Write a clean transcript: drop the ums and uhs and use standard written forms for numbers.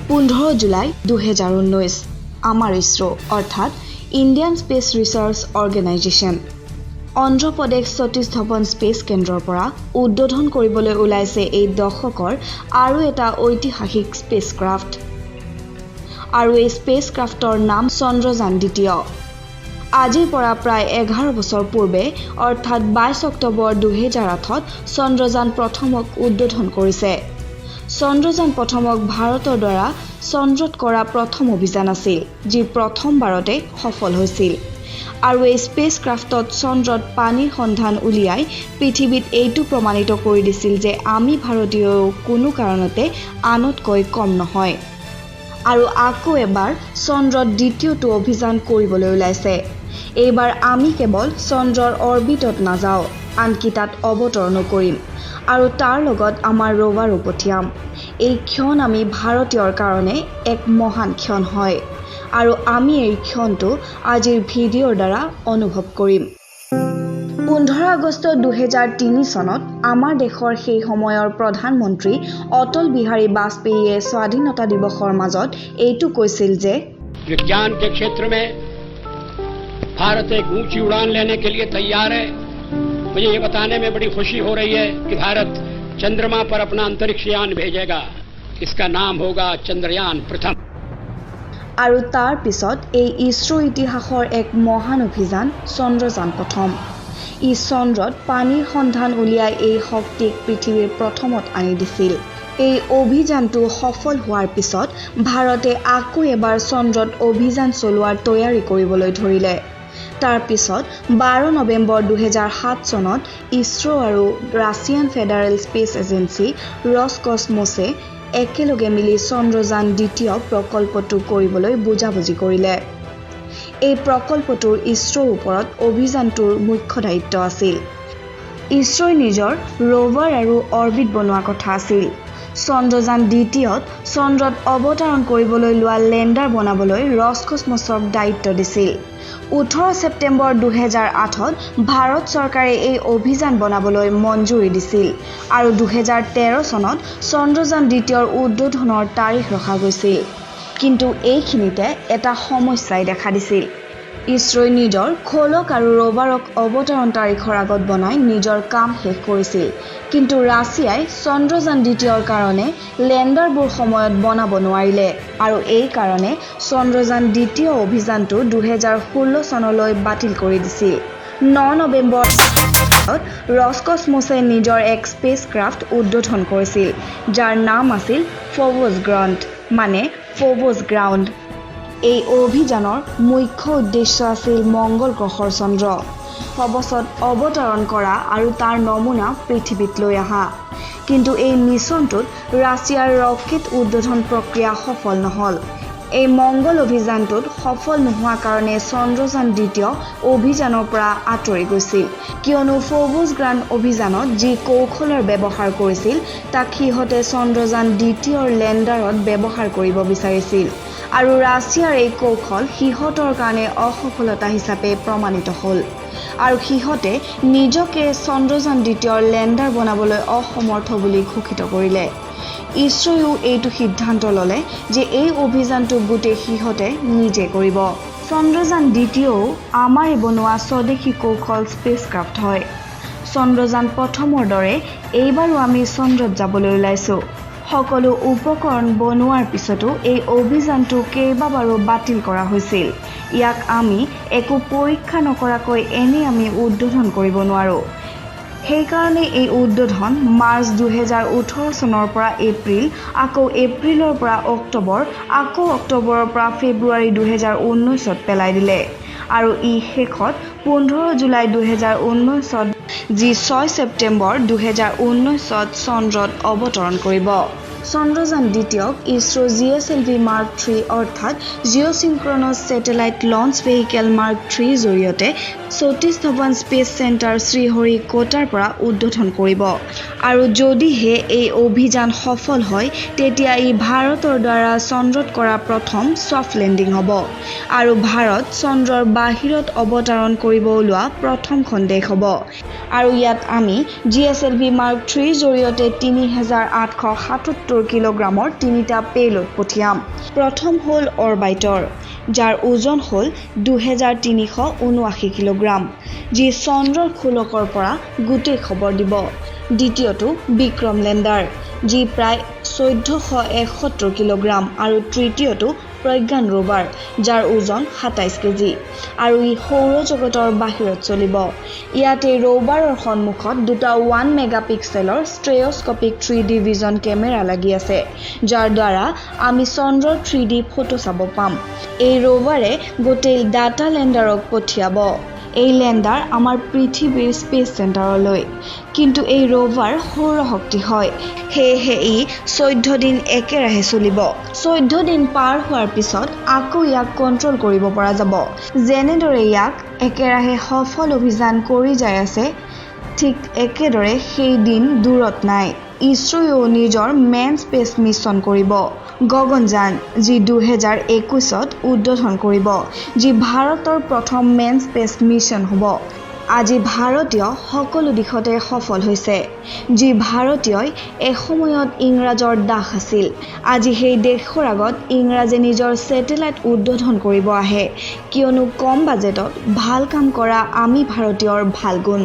15 July 2019, আমাৰ ইছৰ' অৰ্থাৎ Indian space research organisation Andhra Pradesh Satish Dhawan space কেন্দ্ৰৰ পৰা উদ্বোধন কৰিবলৈ ওলাইছে এই দশকৰ আৰু এটা ঐতিহাসিক স্পেচক্ৰাফ্ট। আৰু এই স্পেচক্ৰাফ্টৰ নাম চন্দ্ৰযান দ্বিতীয়। আজিৰ পৰা প্ৰায় 11 বছৰ পূৰ্বে, অৰ্থাৎ 22 অক্টোবৰ 2008ত চন্দ্ৰযান প্ৰথমক উদ্বোধন কৰিছে। চন্দ্ৰযান প্ৰথমক ভাৰতৰ দ্বাৰা চন্দ্ৰত কৰা প্ৰথম অভিযান আছিল, যি প্ৰথমবাৰতে সফল হৈছিল। আৰু এই স্পেচক্ৰাফ্টত চন্দ্ৰত পানীৰ সন্ধান উলিয়াই পৃথিৱীত এইটো প্ৰমাণিত কৰি দিছিল যে আমি ভাৰতীয়ও কোনো কাৰণতে আনতকৈ কম নহয়। আৰু আকৌ এবাৰ চন্দ্ৰত দ্বিতীয়টো অভিযান কৰিবলৈ ওলাইছে। এইবাৰ আমি কেৱল চন্দ্ৰৰ অৰবিটত নাযাওঁ, আনকি তাত অৱতৰণো কৰিম আৰু তাৰ লগত আমাৰ ৰ'ভাৰো পঠিয়াম। এই ক্ষণ আমি ভাৰতীয়ৰ কাৰণে এক মহান ক্ষণ হয় আৰু আমি এই ক্ষণটো আজিৰ ভিডিঅ'ৰ দ্বাৰা অনুভৱ কৰিম। 15 আগষ্ট 2003 চনত আমাৰ দেশৰ সেই সময়ৰ প্ৰধানমন্ত্ৰী অটল বিহাৰী বাজপেয়ীয়ে স্বাধীনতা দিৱসৰ মাজত এইটো কৈছিল যে विज्ञान के क्षेत्र में भारत एक ऊंची उड़ान लेने के लिए तैयार है। मुझे ये बताने में बड़ी खुशी हो रही है कि भारत चंद्रमा पर अपना अंतरिक्ष यान भेजेगा। इसका नाम होगा चंद्रयान प्रथम। আৰু তাৰ পিছত এই ইছৰ' ইতিহাসৰ এক মহান অভিযান চন্দ্ৰযান প্ৰথম। ই চন্দ্ৰত পানীৰ সন্ধান উলিয়াই এই শক্তিক পৃথিৱীৰ প্ৰথমত আনি দিছিল। এই অভিযানটো সফল হোৱাৰ পিছত ভাৰতে আকৌ এবাৰ চন্দ্ৰত অভিযান চলোৱাৰ তৈয়াৰী কৰিবলৈ ধৰিলে। তাৰ পিছত 12 নৱেম্বৰ 2007 চনত ইছৰ' আৰু ৰাছিয়ান ফেডাৰেল স্পেচ এজেঞ্চি ৰছকছমছে একেলগে মিলি চন্দ্ৰযান দ্বিতীয় প্ৰকল্পটো কৰিবলৈ বুজাবুজি কৰিলে। এই প্ৰকল্পটোৰ ইছৰ'ৰ ওপৰত অভিযানটোৰ মুখ্য দায়িত্ব আছিল। ইছৰ'ই নিজৰ ৰ'ভাৰ আৰু অৰবিট বনোৱা কথা আছিল। চন্দ্ৰযান দ্বিতীয়ত চন্দ্ৰত অৱতৰণ কৰিবলৈ লোৱা লেণ্ডাৰ বনাবলৈ ৰছকছমছক দায়িত্ব দিছিল। 18 ছেপ্টেম্বৰ 2008ত ভাৰত চৰকাৰে এই অভিযান বনাবলৈ মঞ্জুৰি দিছিল আৰু 2013 চনত চন্দ্ৰযান দ্বিতীয়ৰ উদ্বোধনৰ তাৰিখ ৰখা গৈছিল। কিন্তু এইখিনিতে এটা সমস্যাই দেখা দিছিল। ইছৰ'ই নিজৰ খোলক আৰু ৰ'ভাৰক অৱতৰণ তাৰিখৰ আগত বনাই নিজৰ কাম শেষ কৰিছিল, কিন্তু ৰাছিয়াই চন্দ্ৰযান দ্বিতীয়ৰ কাৰণে লেণ্ডাৰবোৰ সময়ত বনাব নোৱাৰিলে আৰু এই কাৰণে চন্দ্ৰযান দ্বিতীয় অভিযানটো 2016 চনলৈ বাতিল কৰি দিছিল। 9 নৱেম্বৰত ৰছকছমছে নিজৰ এক স্পেচক্ৰাফ্ট উদ্বোধন কৰিছিল, যাৰ নাম আছিল ফ'বছ গ্ৰণ্ট, মানে ফ'বছ গ্ৰাউণ্ড। এই অভিযানৰ মুখ্য উদ্দেশ্য আছিল মংগল গ্ৰহৰ চন্দ্ৰ ফবছত অৱতৰণ কৰা আৰু তাৰ নমুনা পৃথিৱীত লৈ অহা। কিন্তু এই মিছনটোত ৰাছিয়াৰ ৰকেট উদ্বোধন প্ৰক্ৰিয়া সফল নহ'ল। এই মংগল অভিযানটোত সফল নোহোৱা কাৰণে চন্দ্ৰযান দ্বিতীয় অভিযানৰ পৰা আঁতৰি গৈছিল, কিয়নো ফ'বছ গ্ৰাণ্ড অভিযানত যি কৌশলৰ ব্যৱহাৰ কৰিছিল, তাক সিহঁতে চন্দ্ৰযান দ্বিতীয়ৰ লেণ্ডাৰত ব্যৱহাৰ কৰিব বিচাৰিছিল আৰু ৰাছিয়াৰ এই কৌশল সিহঁতৰ কাৰণে অসফলতা হিচাপে প্ৰমাণিত হ'ল আৰু সিহঁতে নিজকে চন্দ্ৰযান দ্বিতীয়ৰ লেণ্ডাৰ বনাবলৈ অসমৰ্থ বুলি ঘোষিত কৰিলে। ইছৰ'য়ো এইটো সিদ্ধান্ত ল'লে যে এই অভিযানটো গোটেই সিহঁতে নিজে কৰিব। চন্দ্ৰযান দ্বিতীয়ও আমাৰে বনোৱা স্বদেশী কৌশল স্পেচক্ৰাফ্ট হয়। চন্দ্ৰযান প্ৰথমৰ দৰে এইবাৰো আমি চন্দ্ৰত যাবলৈ ওলাইছোঁ। সকলো উপকৰণ বনোৱাৰ পিছতো এই অভিযানটো কেইবাবাৰো বাতিল কৰা হৈছিল। ইয়াক আমি একো পৰীক্ষা নকৰাকৈ এনেই আমি উদ্বোধন কৰিব নোৱাৰোঁ। সেইকাৰণে এই উদ্বোধন মাৰ্চ 2018 চনৰ পৰা এপ্ৰিল, আকৌ এপ্ৰিলৰ পৰা অক্টোবৰ, আকৌ অক্টোবৰৰ পৰা ফেব্ৰুৱাৰী 2019ত পেলাই দিলে আৰু ই শেষত 15 জুলাই 2019ত, যি 6 ছেপ্টেম্বৰ 2019ত চন্দ্ৰত অৱতৰণ কৰিব। চন্দ্ৰযান দ্বিতীয়ক ইছৰ' জিএছএলভি মাৰ্ক 3, অৰ্থাৎ geosynchronous satellite launch vehicle Mark 3ৰ জৰিয়তে সতীশ ধৱন স্পেচ চেণ্টাৰ, শ্ৰীহৰিকোটাৰ পৰা উদ্বোধন কৰিব। আৰু যদিহে এই অভিযান সফল হয়, তেতিয়া ই ভাৰতৰ দ্বাৰা চন্দ্ৰত কৰা প্ৰথম ছফ্ট লেণ্ডিং হ'ব আৰু ভাৰত চন্দ্ৰৰ বাহিৰত অৱতৰণ কৰিব ওলোৱা প্ৰথমখন দেশ হ'ব। আৰু ইয়াত আমি জিএছএলভি মাৰ্ক 3ৰ জৰিয়তে 3877 70 কিলোগ্ৰামৰ তিনিটা পেলোড পঠিয়াম। প্ৰথম হ'ল অৰবাইটৰ, যাৰ ওজন হ'ল 2379 কিলোগ্ৰাম, যি চন্দ্ৰৰ খোলকৰ পৰা গোটেই খবৰ দিব। দ্বিতীয়টো বিক্ৰম লেণ্ডাৰ, যি প্ৰায় 1471 কিলোগ্ৰাম আৰু তৃতীয়টো প্ৰজ্ঞান ৰোভাৰ, যাৰ ওজন 27 কেজি আৰু ই সৌৰজগতৰ বাহিৰত চলিব। ইয়াত এই ৰোভাৰৰ সন্মুখত দুটা 1 মেগাপিক্সেলৰ ষ্টেৰিঅ'স্কপিক 3D vision camera লাগি আছে, যাৰ দ্বাৰা আমি চন্দ্ৰৰ 3D photo চাব পাম। এই ৰোভাৰে গোটেই ডাটা লেণ্ডাৰক পঠিয়াব। এই লেণ্ডাৰ আমাৰ পৃথিৱীৰ স্পেচ চেণ্টাৰলৈ। কিন্তু এই ৰোভাৰ সৌৰশক্তি হয়, সেয়েহে ই 14 দিন একেৰাহে চলিব। 14 দিন পাৰ হোৱাৰ পিছত আকৌ ইয়াক কণ্ট্ৰল কৰিব পৰা যাব। যেনেদৰে ইয়াক একেৰাহে সফল অভিযান কৰি যাই আছে, ঠিক একেদৰে সেই দিন দূৰত নাই, ইছৰোৱেও নিজৰ মেন স্পেচ মিছন কৰিব, গগনযান, যি 2021ত উদ্বোধন কৰিব, যি ভাৰতৰ প্ৰথম মেন স্পেচ মিছন হ'ব। আজি ভাৰতীয় সকলো দিশতে সফল হৈছে। যি ভাৰতীয়ই এসময়ত ইংৰাজৰ দাস আছিল, আজি সেই দেশৰ আগত ইংৰাজে নিজৰ ছেটেলাইট উদ্বোধন কৰিব আহে, কিয়নো কম বাজেটত ভাল কাম কৰা আমি ভাৰতীয়ৰ ভাল গুণ।